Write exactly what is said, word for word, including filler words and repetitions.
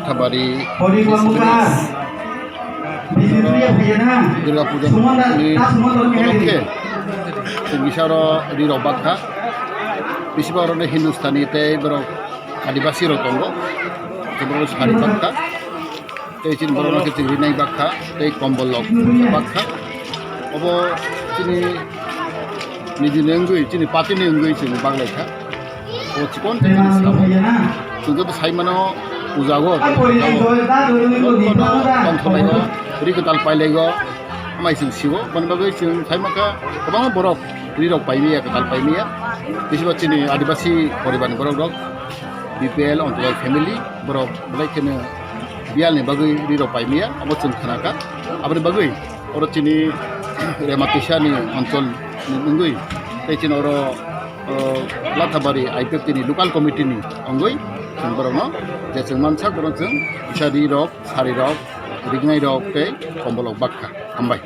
Khabari Durga Puja ni upolokhe chwng bisaro rirok bakha. Bisiba oro Hindustani tei borok Adibasi rok tongo. Borok sari bakha. Tei chini borok no khe chwng rinai bakha, tei kombol rok bakha. Obo chini niji ni wngwi, chini party ni wngwi chwng baglaikha. Obo chikon khe chini sabo. Chwng joto sai mano puja go, puja go. Tongthok laigo, ri kwtal pailaigo, amai chwng siwo. Boni bagwi chwng sai mankha kwbangma borok ri rok paimaya, kwtal paimaya. Bisiba chini Adibasi poribar ni borok rok, B P L, Ontodoi family, borok belai kheno biyal ni bagwi ri rok paimaya, abo chwng khnakha. Aboni bagwi oro chini Rematisa ni onchol ni wngwi, tei chini oro, o, Lathabari I P F T ni local committee ni wngwi chwng borokno je chwng mansak borok chwng kisa ri rok, sari rok, rignai rok tei kombol rok bakha. Hambai.